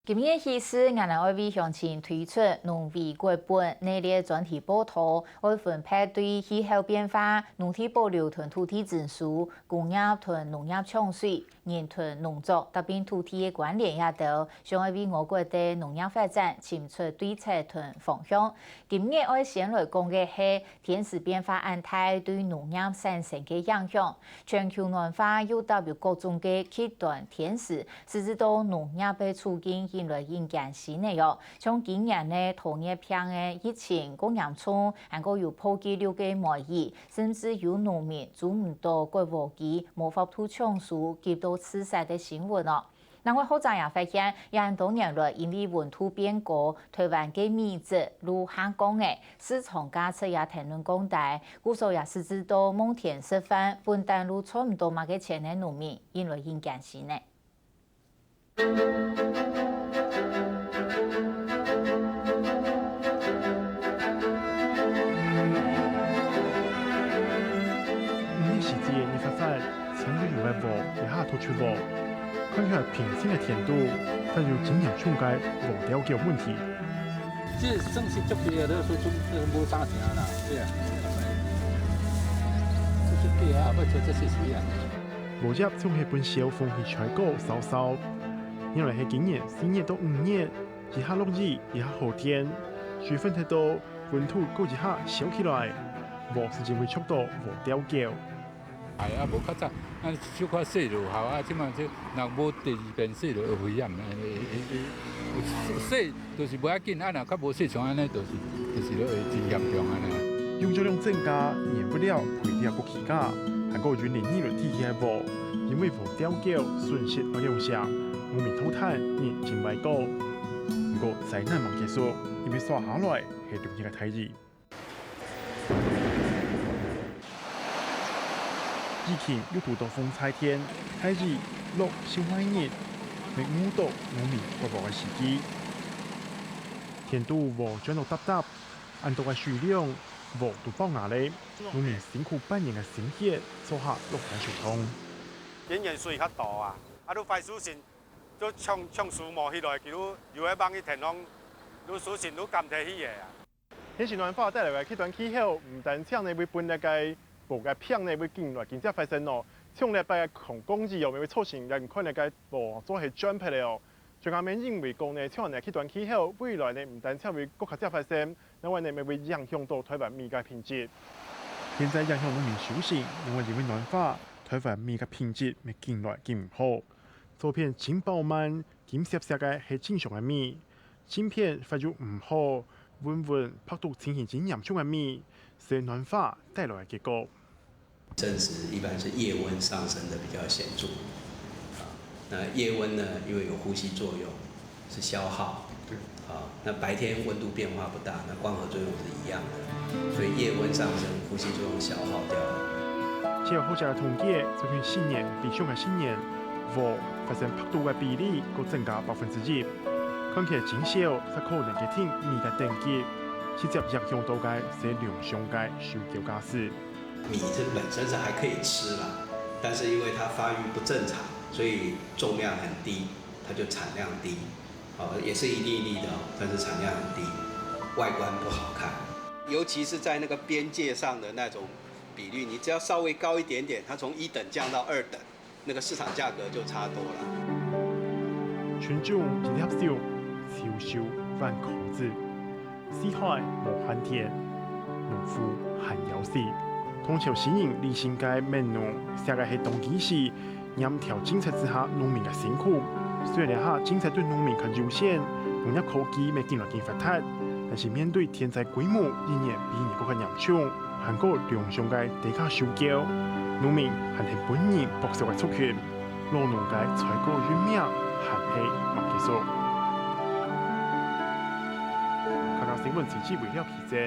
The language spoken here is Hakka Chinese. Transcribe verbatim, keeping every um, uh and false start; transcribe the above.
今日起勢，𠊎等愛為鄉親推出農委國本系列專題報導，愛分別對氣候變化、農地保留同土地徵收、工業同農業搶水、人同農作，搭配土地个關聯這兜，想愛為我國个農業發展尋出對策同方向。今日愛先來講个係 天時變化恁大對農業產生个影響。全球暖化又搭有各種个極端天時，使之到農業个處境緊來緊艱辛个哦。像今年呢，桃熱病个疫情過嚴重，還過有破紀錄个梅雨，甚至有農民種毋到割禾機，無法度搶收，急到自殺个新聞哦。 另外，學者也發現，這恁多年來，因為溫度變高，臺灣个米質露下降了，市場價值也㧯等降低，故所也使之到望天食飯，本旦露賺毋到麼个錢个農民，緊來緊艱辛呢。五月時節，你發現 青油油个禾，這下都出禾。看起來平靜个田肚，但有真嚴重个禾吊狗問題。這算是足低啊，這算算無啥成啦，對啊。這足低啊，愛做這些事啊。禾葉總係分小風去吹過掃掃。原來係今年四月到五月，一下落雨，一下好天，水分忒多，溫度過一下燒起來，禾就真會著到禾吊狗。 哎呀，無較早，啊，一小可洗就好啊，這馬這若無第二遍洗就會危險，會，會，會，會洗就是無要緊，啊，若較無洗像按呢，就是，就是會真嚴重按呢。用作量增加，免不了賠了國家，還過雲林二輪地區个禾，因為禾吊狗損失愛兩成，農民痛嘆日真歹過。毋過災難吂結束，因為紲下來係六月个大雨。 疫情又堵到風災天，大雨落成壞日，乜誤到農民割禾个時機。田肚禾轉到搭搭，恁多个水量，禾都爆芽咧，農民辛苦半年个心血，做下落番薯湯。今年水較多啊，啊，都壞事情，就搶，搶收無起來，佢都有个放去田項，都收成都減忒去个啊。 天時暖化帶來个極端氣候，毋單淨呢會分這个禾个病呢會緊來緊接發生哦，像這擺个強降雨哦，乜會造成這款个禾作係全忒个哦。專家們認為講呢，像恁樣極端氣候，未來呢毋單淨會更加接發生，另外呢乜會影響到臺灣米个品質。現在影響農民收成，另外因為暖化，臺灣米个品質乜緊來緊毋好。左片真飽滿，金爍爍个係正常个米， 正片發育毋好，溫溫白肚情形真嚴重个米，係暖化帶來个結果。正值一般是夜溫上升的比較顯著。啊，那夜溫呢，因為有呼吸作用，是消耗。啊，那白天溫度變化不大，那光合作用是一樣的，所以夜溫上升，呼吸作用消耗掉了。照學者个統計，最近十年比上个十年，禾發生白肚个比例又增加百分之一。 看起來真少，煞可能決定米个等級，直接影響到个係糧食个收購價值。米是本身是還可以吃啦，但是因為它發育不正常，所以重量很低，它就產量低。好，也是一粒一粒的哦，但是產量很低，外觀不好看。尤其是在那個邊界上的那種比率，你只要稍微高一點點，它從一等降到二等， 那個市場價格就差多了。春種一粒粟，秋收萬孔子。四海無閒田，農夫還枵死。唐朝詩人李紳个《憫農》寫个係當其時，嚴條政策之下農民个辛苦。雖然這下政策對農民較友善，農業科技乜緊來緊發達，但是面對天災規模，一年比一年更加嚴重。 還過糧食个低價收購，農民還係本人剝削个族群，老農个衰過運命還係吂結束。客家新聞記者為了記者。